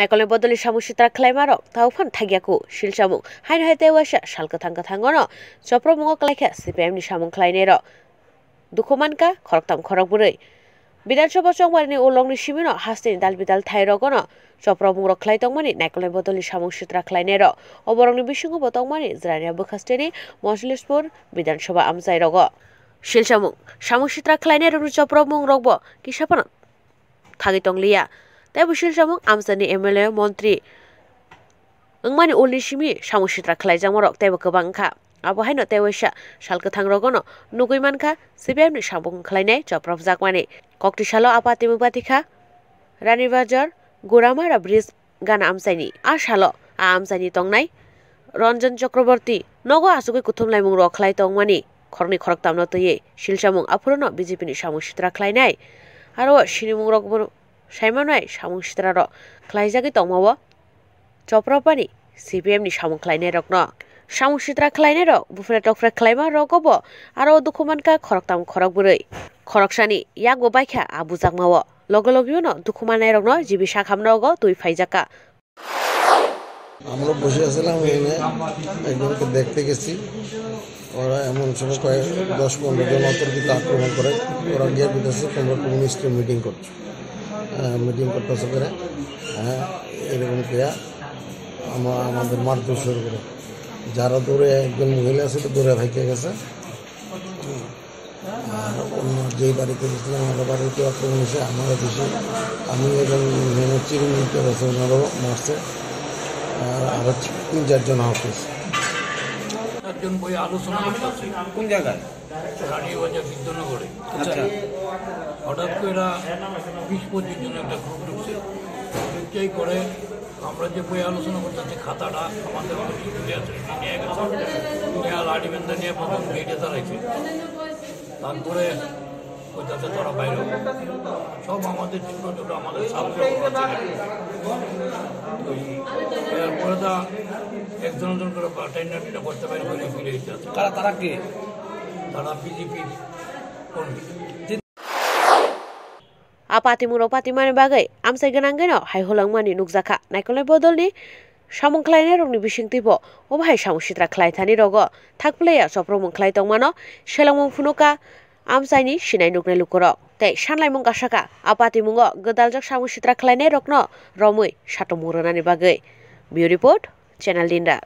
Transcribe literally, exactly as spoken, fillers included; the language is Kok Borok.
Naikolni bodolni samung sitra khlaima rok tao phano thakya ku. Silsamung haino hai tei waisa sal kwthang kwthangono chopropmungo klaikha C P I M ni samung khlainai rok. Dukhu mankha khoroktham khorok bwrwi. Bidhan Sabha chongmarini ulongni simino hasteni dal bidal thai rogono chopropmung rok khlai tongmani Naikolni bodolni samung sitra khlainai rok. Oborokni bisingo bo tongmani Jirania bwkhasteni Mojlispur Bidhan Sabha amchai rogo. Silsamung samung sitra khlainai rokni chopropmung rokbo kisa phano thagwi tongliya. Tei bo silsamung amchaini M L A montri wngmani ulni simi samung sitra khlaijakmarok teibo kwbang wngkha. Abo haino tei waisa sal kwthang rogono nugwi mankha C P I M ni samung khlainai chopropjakmani. Kokti salo a patimung patikha Rani Bazar, Guramara Bridge gana amchaini. A salo a amchaini tongnai Ranjan Chakraborty nogo achugwi kuthum laimung rok khlai tongmani khoroknwi khoroktamno twiwi silsamung aphuruno B J P ni samung sitra khlainai. Aro sinimung rok bo saimanai samung sitra rok khlaijagwi tongmao chopropani C P M ni samung khlainai rokno. Samung sitra khlainai rok bufre tokfre khlaima rogo bo aro dukhu mankha khoroktam khorok bwrwi. Khoroksani yakbo baikha a bujakmao. Loge loge no dukhu manai rokno jibi sakhamno ogo twi phaijakha. আমরা বসে আছিলাম, এনে একজনকে দেখতে গেছি। ওরা এমন সময় কয়েক দশ পনেরো জন অতর্কিত আক্রমণ করে। ওরা গিয়ে বলতেছে, "তোমরা কমিউনিস্টের মিটিং করছো।" আহ, মিটিং করতেছে করে, হ্যাঁ, এরকম কিয়া আমা-, আমাদের মারধর শুরু করে। যারা দূরে, একজন মহিলা আছে, তো দূরে থেকে গেছে। আর অন্য যেই বাড়িতে গেছিলাম, ওনার বাড়িতে আক্রমণ হয়েছে, আমারও বেশি, আমি এবং এখানে চিরঞ্জিত আছে, ওনারও মারছে, আর আরো তিন চারজন আহত হয়েছে। একজন বই আলোচনা করতেছে। কোন জায়গায়? রানীবাজার বিদ্যানগরে। আচ্ছা। হঠাৎ করে এরা বিশ পঁচিশ জন একটা গ্রুপ ঢুকছে। ঢুকতেই করে আমরা যে বই আলোচনা করতেছি, খাতাটা আমাদের মধ্যে ঝুলে আছে, এটা নিয়ে গেছে। নিয়ে লাঠি বেন্ধা নিয়ে প্রথম গেটে দাঁড়াইছে। তারপরে ওই যাতে তারা বাইরে হোক। সব আমাদের ছোট ছোট আমাদের ছাত্র ওরা ছিল। ওই এরপরে তা একজন একজন করে টেন্ডার টেন্ডার করতে পারি করে ফিরে এসে আছে। তারা, তারা কে? তারা বিজেপির কর্মী। A patimung rok patimani bagwi amchai gwnangwino hai hulangmani nukjakha. Naikolnai bodolni samung khlainai rokni bisingtwibo obo hai samung sitra khlai thani rogo thakpleya chopropmung khlai tongmano selengmung phunukha amchaini sinai nuknai lukurok. Tei sanlaimung kasakha a patimungo gwdaljak samung sitra khlainai rokno romwi satung mung rwnani bagwi. Bureau Report, Channel Dinda.